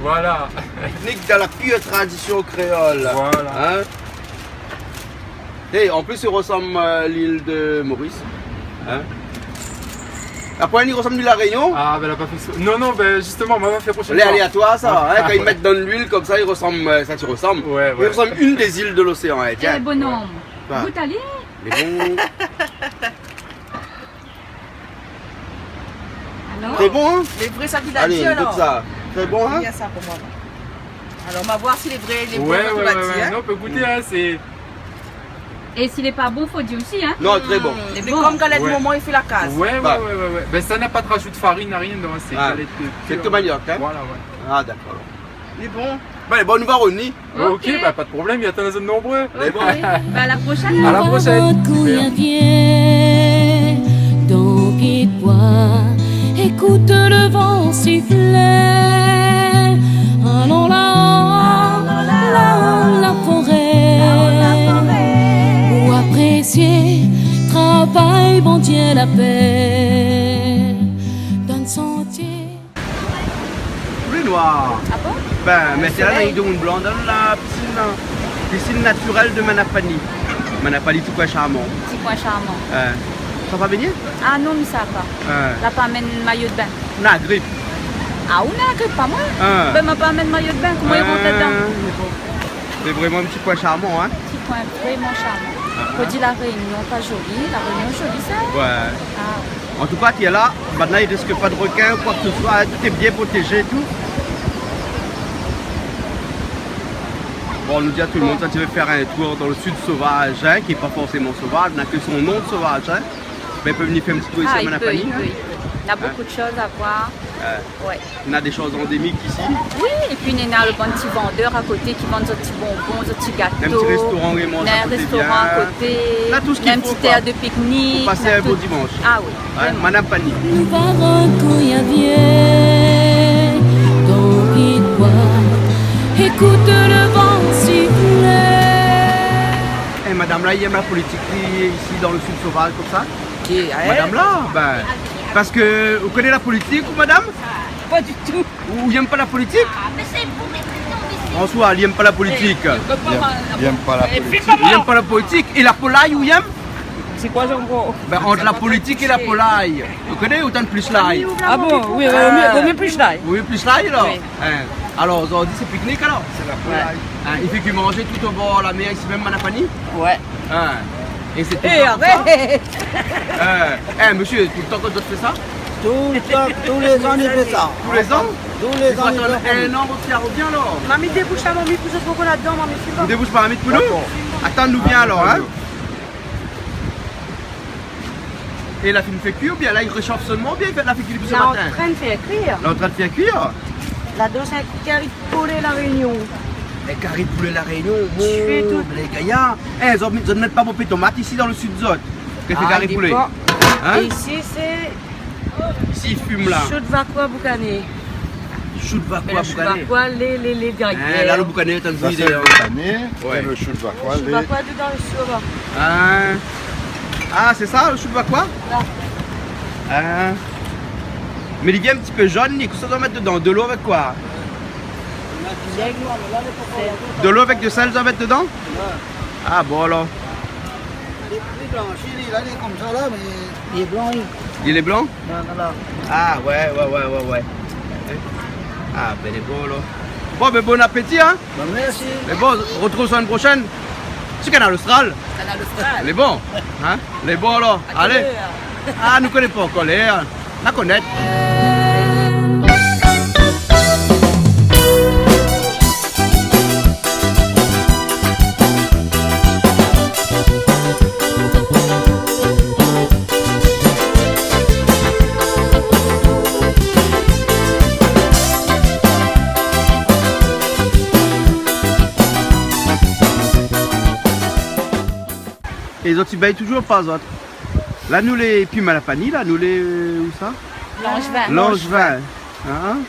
Voilà. Piknik dan la pire tradision kréol. Voilà. Hein ? É an plis, i resanm, euh, l'île de Maurice. Hein ? Apré, i resanm l'île La Rénion. Ah, ben, la pa fé so-, non, non, ben, justement, moin, ma fé proshènman. Lé aléatoir, sa, hein, kan i mèt dan luil konmsa, i resanm, euh, sa, i resanm. Ouais, ouais. I resanm inn dé zil de l'océan Indien. Eh, bonom. Ouais. Gout ali. Mé bon. Non. Très bon, hein ? Lé vré, sa ki la di, alor. Allez, goûte ça. Très bon, hein ? Bien sa pou moin. Alor, on va voir si lé vré, lé vré, sa ki la di, hein. Ouais, ouais, ouais. Non, on peut goûter, hein, c'est... É si lé pa bon, fo dir osi, hein. Non, très bon. Mm. Lé bon. Kom galèt momon i fé la kaz. Ouais, ouais, ouais, ouais. Bah. Ben, sa na pa de rajout de farine, rien dedans, hein, c'est galette pure. Ah, c'est que manioc, hein ? Voilà, ouais. Ah, d'accord. Lé bon. Bon, allez, bon, nou va revni. Ok, bah, pas de problème, i atann anou nombreux. Ok. Bah, à la prochaine. À la prochaine. Super. Kouyé vien, dan pit boi, ékout le van siflé. Alon la, la, la foré, pou apresié travay Bondié la fé dan santié. Blé noir. Ah bon ? Ben, mé sé la, néna domoun blan dan la pisine, la. Pisine naturèl de Manapany. Manapany, ti koin sharman. Ti koin sharman. Hein. Sa va vni ? Ah non, mi sa pa. Hein. La pa amenn mayo de bin. Na grip. Ah, ou na grip, pa moin ? Hein. Ben, ma pa amenn mayo de bin, koman i rant ladan ? Hein. Sé vréman in ti koin sharman, hein ? Ti koin vréman sharman. Ah, ah. Kan ou di La Réunion pa zoli, La Réunion zoli, sa. Ouais. Ah. En tout cas, ti es là, maintenant, il risque pas de requin ou quoi que ce soit, hein, tout est bien protégé et tout. Bon, on nous dit à tout le monde, si tu veux faire un tour dans le sud sauvage, hein, qui est pas forcément sauvage, n'a que son nom de sauvage, hein, ben, il peut venir faire un petit tour ici à Manapany, hein. Ah, il peut, il peut, il peut. Il y a beaucoup de choses à voir. Hein ? Ouais. Ouais. Na dé shoz andémik isi. Oui, épi néna le bann ti vandèr akoté ki vann zot ti bonbon, zot ti gato. Néna in ti restoran, oui, manz akoté bien. Néna in restoran akoté. Néna tout sak i fo, koi. Néna in ti tèr de piknik, néna tout. Pou pasé in bon dimansh. Ah oui, vréman. Ouais, Manapany. Nou va rod kouyé vien, dan pit boi, ékout le van siflé. Eh, madam la, i èm la politik isi dan le sud sauvage konmsa ? Ki, aèl ? Madam la, ben, parske ou koné la politik, ou, madam ? Pa ditou. Ou, ou i èm pa la politik ? Ah, mé sé pou mé prézidan isi. François, li èm pa la politik. Eh, li èm pa la politik. Li èm pa la politik. É la polay, ou i èm ? Sé koi sa ankor ? Ben, ant la politik é la polay. Ou koné, ou tann plis lay. Ah bon, oui, oui, oui, oui, plis lay. Oui, plis lay, alor. Oui. Hein. Alor, zordi, sé piknik, alor ? Sé la polay. Ouais. Hein, i fé ke manzé tout o bor la mèr, isi mèm, Manapany ? Ouais. Hein. É sé tout le tan konmsa ? Eh, arèt ! Hein, eh, mésyé, tout le tan ke zot i fé sa ? Tout le tan, tou lé zan i fé sa. Tou lé zan ? Tou lé zan i fé sa. I fo atann in an pou ke sa i revien, alor. Mami, déboush la marmit pou zot, pou k'ou la dan, mami, swiv. Ou déboush pa la marmit pou nou ? D'accord. Atann, nou vien alor, hein. É la fine fé kui oubien la, i réshof solman oubien la fé kui dépi se matin ? La antrin fé kui. La antrin fé kui ? La dan sé in kari poulé La Rénion. In kari poulé La Rénion, bon, lé gayar. Eh, zot, zot i mèt pa bonpé tomat isi dan le sud, zot ? Ke fé kari poulé. Ah, i dépan. Hein ? É isi, sé... Isi i fim la. Shou de vakoi boukané. Shou de vakoi boukané. Shou de vakoi, lé, lé, lé, lé, lé. Hein, la, le boukané, atann, sa sé le boukané, ouais. É le shou de vakoi, lé. Shou de vakoi dedan le shou, la. Hein. Ah, sé sa, le shou de vakoi ? La. Hein. Mé li vien in ti pé zone, li, kosa zot i mèt dedan ? De lo avèk koi ? De lo avèk de sèl, zot i mèt dedan ? Ouais. Ah bon, alor. Lé pli blanshi, li, la, lé konmsa, la, mé li lé blan, li. Li lé blan ? Ouais, voilà. Ah, ouais, ouais, ouais, ouais, ouais. Ah, ben, lé bon, la. Bon, ben, bon apéti, hein ? Ben, mèrsi. Mé bon, rotrouv semèn proshèn. Su Kanal Austral. Kanal Austral. Lé bon, hein ? Lé bon, la. Alé. A kèl èr ? Ah, nou koné pa ankor lèr. Na konèt. É zot i bèy touzour pa zot. La, nou lé pi Manapany, la, nou lé, euh, ousa ? Langevin. Langevin. Hein ?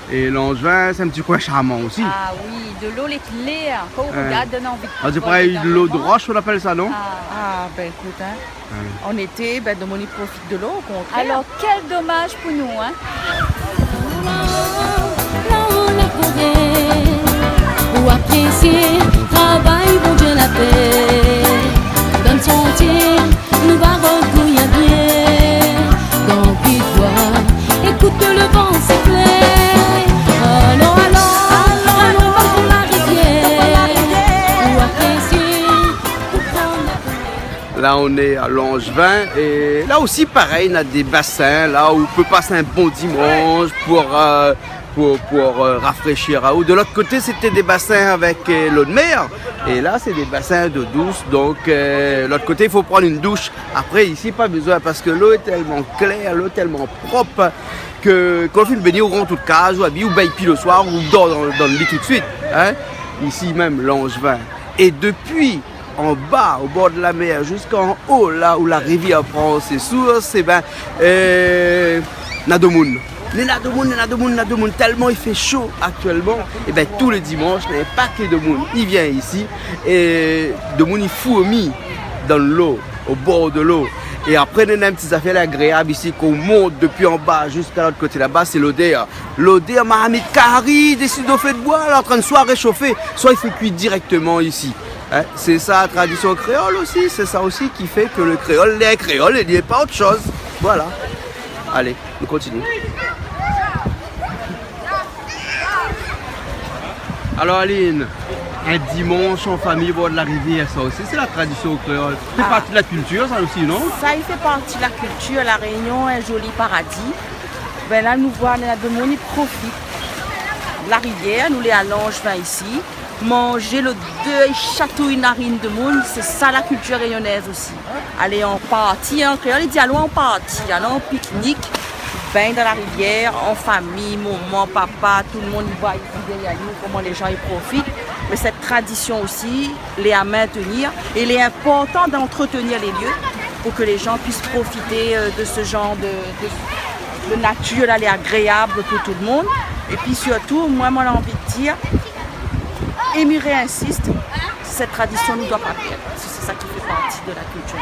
É Langevin, sé in ti koin sharman osi. Ah oui, de lo lé klèr, hein. Kan ou rogard, i donn anvi de... Ah, sé parèy, de lo de rosh, on appelle ça, non ? Ah. Ah, ben, ékout, hein. Hein. En été, ben, domoun i profit de lo, o kontrèr. Alor, kèl domaz pou nou, hein. Pou apresié travay Bondié la fé. Dan santié, nou va rod kouyé bien. Dan pit boi, ékout le van siflé. Alon, alon, alon, alon pou la rivièr. Pou apresié, pou pran la koulèr. Là, on est à Langevin. Et là aussi, pareil, on a des bassins, là où on peut passer un bon dimanche pour, euh, pour, pour, euh, rafraîchir. Ou de l'autre côté, c'était des bassins avec, euh, l'eau de mer. Et là, c'est des bassins d'eau douce. Donc, euh, l'autre côté, il faut prendre une douche. Après, ici, pas besoin parce que l'eau est tellement claire, l'eau est tellement propre que quand on finit de baigner, on rentre tout de case, ou habillé, ou baigné, puis le soir, on dort dans, dans le lit tout de suite. Hein ? Ici même, Langevin. Et depuis, en bas, au bord de la mer, jusqu'en haut, là où la rivière prend ses sources, eh ben, euh, na domoun. Néna domoun, néna domoun, néna domoun. Tellement il fait chaud actuellement, eh ben, tous les dimanches, mais pas que domoun. Il vient ici, et domoun, il fourmille dans l'eau, au bord de l'eau. Et après, néna in ti zafèr agréab isi, kan ou mont dopi an ba ziska lot koté laba, sé lodèr. Lodèr marmit kari, dési do fé d'boi, la, antrin soi réshofé, soi i fé kui dirèkteman isi. Hein, sé sa la tradisyon kréol osi, sé sa osi ki fé ke le kréol lé kréol é li lé pa ot shoz. Voilà. Alé, nou kontinié. Alor, Aline, in dimansh an famiy o bor de la rivièr, sa osi sé la tradisyon kréol. Sa i fé parti de la kiltir, sa osi, non ? Sa i fé parti de la kiltir. La Rényon, in zoli paradi. Bin la, nou voi, néna domoun i profit la rivièr, nou lé a Langevin isi, manzé lo dé, i shatouy narine domoun, sé sa la kiltir rényonèz osi. Alé an parti, an kréol i di alon an parti, alon an piknik, bingn dan la rivièr, an famiy, momon, papa, tout domoun i voi isi dèryèr nou koman lé zan i profit. Mé sèt tradisyon osi, lé a maintenir, é lé inportan d'entretenir lé lieu pou ke lé zan puis profité, euh, de se zanr de, de, de natir la, lé agréab pou tout domoun. É pi sirtou, moin, moin la anvi dir, é mi réinsist, sèt tradisyon nou doi pa pèrd, parske sé sa ki fé parti de la kiltir.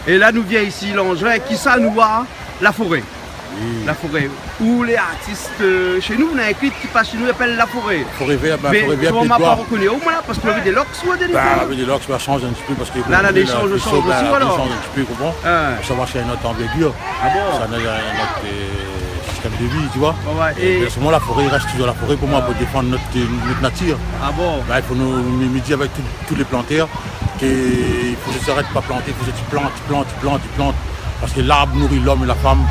É la, nou vien isi, Langevin, kisa nou voi ? La foré. Oui. La foré. Ou lé artis, euh, shé nou, néna in klip ki pas shé nou, i apèl La Foré. Foré vèr, bin, mé foré vèr, koman ma pa rokoni aou, moin la, parske lavé dé loks ou la dériv, la ? Bin, lavé dé loks, ma shanz in ti pé parske la, la, lé shanz, shanz in ti pé, ou konpran ? Hein. Sa va, sé in ot anvèrgir. Ah bon ? Sa néna in ot, euh, sistèm de vi, tu vois. Ouais, ouais. É, é bien souvan, la foré i rès touzour la foré pou moin, pou défann nout, nout natir. Ah bon ? Bin, i fo nou, mi, mi di avèk tout, tout lé plantèr, ke i fo zis arèt pa planté, i fo zis plant, plant, plant, plant. Parske larb i nouri lom é la fanm.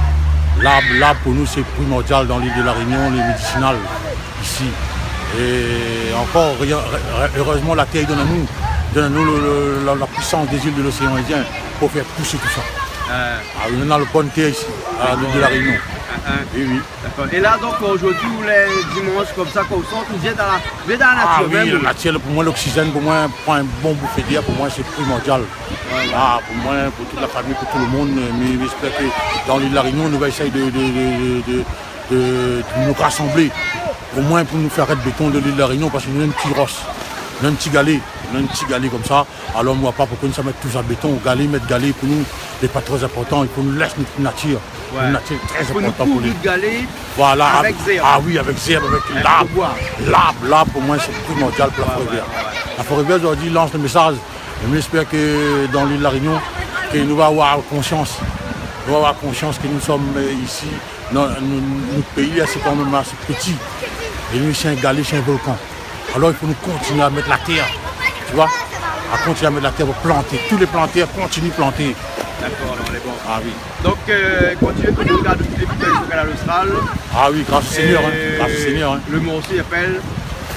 Larb, larb pou nou sé primordial dan lil de La Rényon, lé médisinal isi. É ankor, rien, ré-, ré-, érèzman, la tèr i donn anou, donn anou le, le, la, la puisans dé zil de loséan Indien pou fé pousé tousa. Ah oui, nou néna le bone tèr isi, a lil de La Rényon. Oui, oui. Dakor. É la, donk, zordi, ou lé dimansh konmsa, kan ou sort, ou vien dan la, vien dan la natir mèm, la natir, pou moin, loksizèn, pou moin, pran in bon boufé d'èr, pou moin, sé primordial. Ouais, ouais. Ah, pou moin, pou tout la famiy, pou tout le moun, euh, mé mi éspèr ke dan lil La Rényon, nou va éséy de, de, de nou rasanblé. Omoin pou nou fé arèt béton de lil La Rényon, parske nou néna in ti ros, nou néna in ti galé, nou néna in ti galé konmsa. Alor, moin, pa pou ke nou sa mèt tousa béton, galé, mèt galé, pou nou, lé pa tro inportan, i fo nou lès nout natir. Ouais. Nout natir lé trè inportan pou nou. Fo nou kouvri galé avèk zèrb. Voilà, avèk, ah oui, avèk zèrb, avèk larb. Avèk boi. Larb, larb, pou moin, sé primordial pou la foré vèr. Ouais, ouais, ouais. La foré vèr, zordi, i lans le mésaz. É mi éspèr ke dan lil La Rényon, ke nou va avoir konsyans. Nou va avoir konsyans ke nou som, euh, isi, non, nou, nout péi, la, sé kanmèm asé pti. É nou, sé in galé, sé in volkan. Alor, i fo nou kontinié a mèt la tèr, tu vois, a kontinié a mèt la tèr pou planté. Tout lé plantèr, kontinié planté. Dakor, alor, lé bon. Ah oui. Donk, euh, kontinié pou nou gard tout lé vidéo sur Kanal Austral. Ah oui, gras o Ségnèr, hein, gras o Ségnèr, hein. Le morso i apèl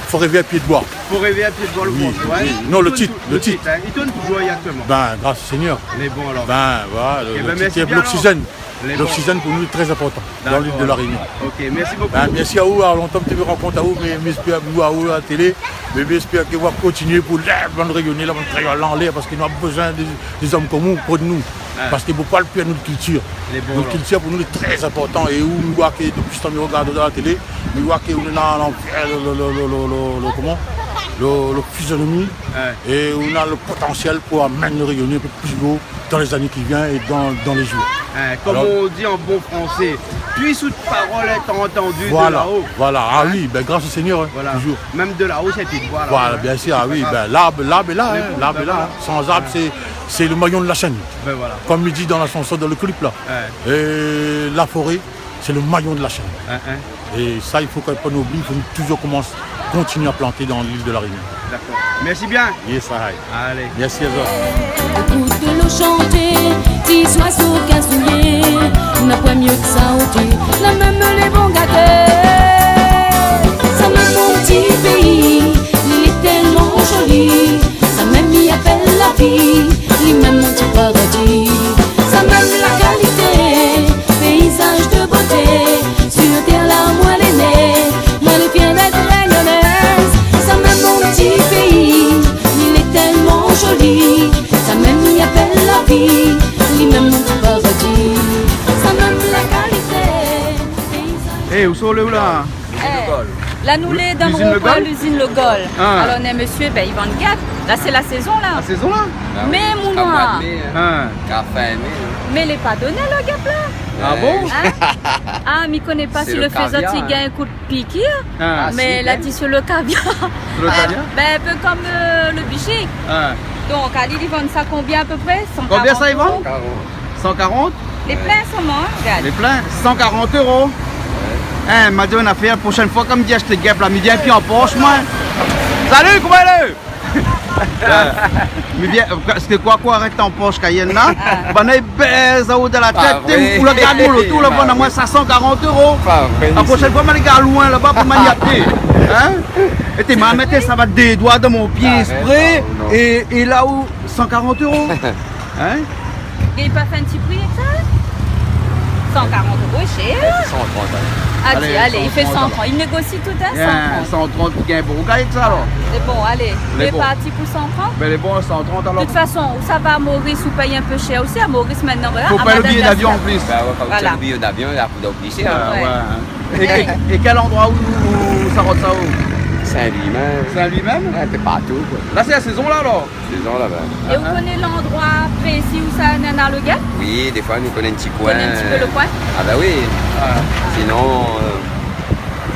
Foré vèr, pié d'boi. Foré vèr, pié d'boi, le morso, ouais. Oui, oui. Non, le tit, le tit. Hein. I tourn touzour aktièlman. Bin, gras o Ségnèr. Lé bon, alor. Bin, voilà, le, le tit, sé bien, alor. Loksizèn. Loksizèn pou nou lé trè inportan dan lil de La Rényon. Dakor. Ok, mèrsi bokou. Bin, mèrsi a ou, a lontan mi té vé rankont aou, mé, mé mi éspèr, mi voi aou a la télé, mé, mé mi éspèr ke nou va kontinié pou lèv la bann Rényoné, la bann kréol anlèr, parske nou néna bézoin dé, dé zom konm ou, konm nou. Ouais. Parske pou pa pèrd nout kiltir. Lé bon, alor. Nout kiltir pou nou lé trè inportan, é ou, mi voi ke dopi tan mi rogard dan la télé, mi voi ke ou néna lanvèr, le, le, koman ? Le, le fizionomi, ouais, é ou néna le potansièl pou amenn le Rényoné in pé pli lo dan lé zané ki vien é dan, dan lé zour. Hein, comme on dit en bon français, puisse votre parole être entendue de là-haut. Voilà, voilà. Ah oui, bin, gras o Ségnèr, hein, touzour. Voilà. Même de là-haut, c'est une voie, là, hein. Voilà, bien sûr, ah oui, bin, larb, larb lé la, hein, larb lé la, hein. San zarb, sé, sé le mayon de la shèn. Bin voilà. Konm i di dan la shanson, dan le klip, la. Ouais. Euh, la foré, sé le mayon de la shèn. Hein, hein. É sa, i fo pa nou oublié, i fo nou touzour komans, kontinié a planté dan lil de La Rényon. Dakor. Mèrsi bien. Yes, I. Alé. Mèrsi azot. Ékout lo shanté, ti zoizo kazoué, na poin myé ke sa otou, la mèm lé bon gaté. Sa mèm mon ti péi, li lé tèlman zoli, sa mèm i apèl la vi, li mèm mon ti paradi. Sa mèm la kalité, péizaz de boté, sir tèr la moin lé né, moin lé fièr d'èt rényoné. Sa mèm mon ti péi, li lé tèlman zoli, sa mèm i apèl la vi, li mèm mon ti paradi. Sa mèm la kalité, péizaz. É, ousa ou lé la ? Lizine Le Gol. La nou lé dan lo ron-poin Lizine Le Gol. Ah. Alor, néna mésyé, bin, i vann gèp. La sé la sézon la. La sézon la ? Ah oui. Mé mon noir. Mois de mai, hein. Ah. Fin mai, hein. Mé lé pa doné lo gèp la. Ah bon ? Hein ? Ah, mi koné pa si lo fézan i gagn in kou pikir. Ah, si, mé la di sir lo kaviar. Sir lo kaviar ? Bin, in pé konm, euh, lo bishik. Ah. Donk, ali, li vann sa konbien apépré ? Konbien sa i vann ? San karant. San karant ? Lé plin solman, hein, gard. Lé plin, san karant éro. Hein, ma di aou in nafèr, proshèn foi kan mi ashté gèp la, mi vien pi an Porsche moin. Salut, koman i lé ? Mi vien, euh, sé koi, koi, arèt an Porsche Cayenne la. Ah. Banna i bèz aou dan la tèt, ou la gard mon loto la, banna, moin sa san karant éro. Pa vré, misié. La proshèn foi ma lé gard loin laba pou maniaté. Hein ? É té ma mèt sa va dé doi dan mon pié ésprè, é, é la ou san karant éro. Hein ? Gingn pa fé in ti pri èk sa ? San karant éro, shèr. San trant, alé. Ah, alé, i fé san trant. I négosi tout, hein, san trant. Bien, san trant, gingn bonpé èk sa alor. Lé bon, alé. Lé parti pou san trant. Bin, lé bon, san trant alor. De tout fason, ou sava Maurice, ou pèy in pé shèr osi. A Maurice, mintnan, voilà. Fo pèy lo biyé d'avion an plis. Bin ouais, kan ou tir lo biyé d'avion, la pou obligé, hein. Ah ouais. É, é, é kèl landroi ou, ou sa rod sa ou ? Saint-Louis mèm. Saint-Louis mèm ? Ouais, in pé partou, koi. La sé la sézon la alor ? Sézon laba. É ou koné landroi prési ousa néna lo gèp ? Oui, défoi nou koné in ti koin. Koné in ti pé lo koin ? Ah bin oui. Ah. Sinon, euh,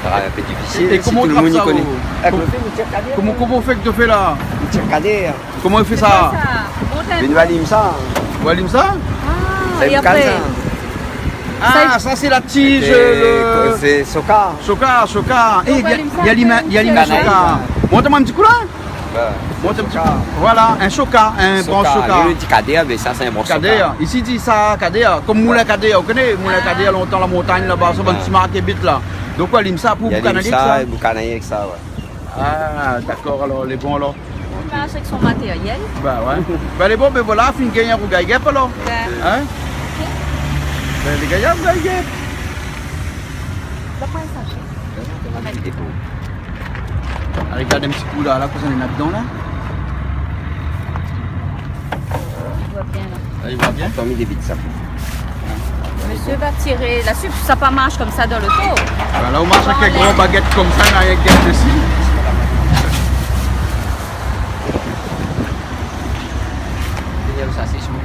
sa sra in pé difisil si tout lo moun i koné. É, é koman ou fé sa ou ? Koman, koman ou fé ke ou fé la ? Ou tir kadèr. Koman ou fé sa ? Sé koi sa ? Mont in pé. Mé nou alim sa. Ou alim sa ? Ah, é apré ? Ah, sa sé la tiz, euh, lo shoka. Shoka, shoka. Donk, ou alim sa, i alim, i alim shoka. Mont amoin in ti kou la. Bin, sé in shoka. Voilà, in shoka, in bransh shoka. Nou, nou di kadèr, mé sa sé in bransh shoka. Kadèr. Isi i di sa kadèr, konm moulin kadèr. Ou koné moulin kadèr, lontan la montagn laba, sa bann ti mark i abit la. Donk ou alim sa pou boukanayé èk sa. I alim sa, boukanayé èk sa, ouais. Ah, dakor, alor lé bon alor. I marsh èk son matéryèl. Bin ouais. Bin lé bon, bin voilà, fine gingn rougay gèp alor. Bin. Hein ? Bin lé gayar, rougay gèp. Alé, gard in ti kou la, la, kosa néna ladan la. I voi bien la. La, i voi bien. Atann, mi dévid sa. Mésyé va tir la sup, sa pa marsh konmsa dan loto. Voilà, ou marsh avèk in gran bagèt konmsa, na rienk gèp desi.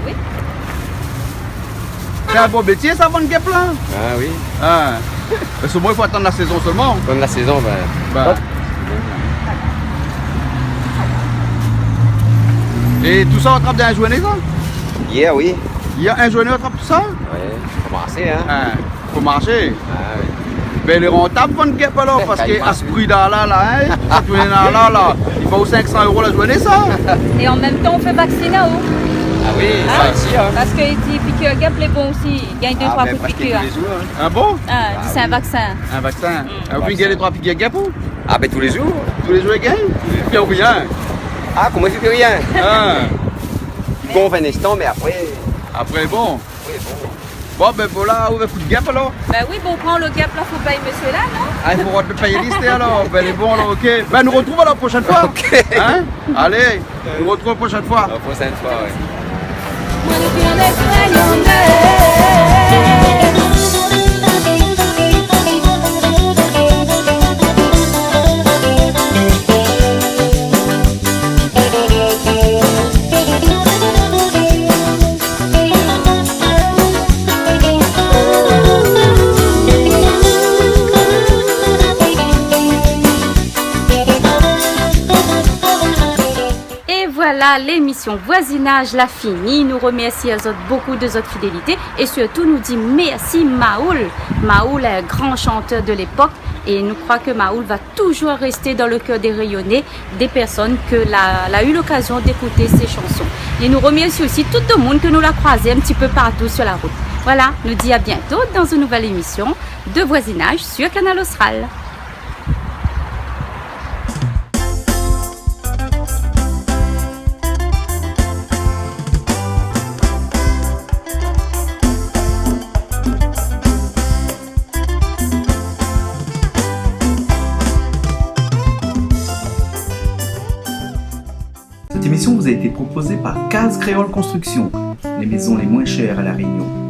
Oui. Sé in bon métié sa, vann gèp la. Ah oui. Ah. Mé solman i fo atann la sézon solman. Atann la sézon, bin. Bin. É tousa ou atrap dan in zourné sa ? Yèr, oui. Yèr in zourné ou atrap tousa ? Oui, fo marsé, hein. Ah, fo marsé. Ah oui. Bin lé rantab vann gèp alor, parske a se pri la la, hein, sa tourn la la, la, i fo sink san éro la zourné sa. É an mèm tan ou fé vaksiné aou. Ah oui, sa osi, hein. Parske i di pikir gèp lé bon osi. Gingn dé troi kou pikir. Ah bon ? Ah, di sé in vaksin. In vaksin. Mm. Ah, ou gingn dé troi pikir gèp ou ? Ah bin, tou lé zour. Tou lé zour i gingn ? I fé pi rien. Ah, koman i fé pi rien ? Ah. Bon, vingt instants, mé apré. Apré, bon. Oui, bon. Bon, bin voilà, ou vé kout gèp alor ? Bin oui, bon, pran lo gèp la, fo pèy mésyé la, non ? Ah, i fo rod pèy lis alor. Bin lé bon alor, OK. Bin nou rotrouv la proshèn foi. OK. Hein ? Alé. Nou rotrouv la proshèn foi. La proshèn foi, oui. É voilà, lémisyon Voisinage la fini. Nou remèrsi azot bokou de zot fidélité é sirtou nou di mèrsi Maoul. Maoul, in gran shantèr de lépok, É nou kroi ke Mahoul va toujour rès dan le kèr dé Rényoné, dé pèrsone ke la, la u lokazion d'ékout sé shanson. É nou remèrsi osi tout demoun ke nou la kroizé in ti pé partou sur la rout. Voilà, nou di à bientôt dans une nouvelle émission de Voisinage sur Kanal Austral. Cette émission vous a été proposée par Case Créole Construction, les maisons les moins chères à La Réunion.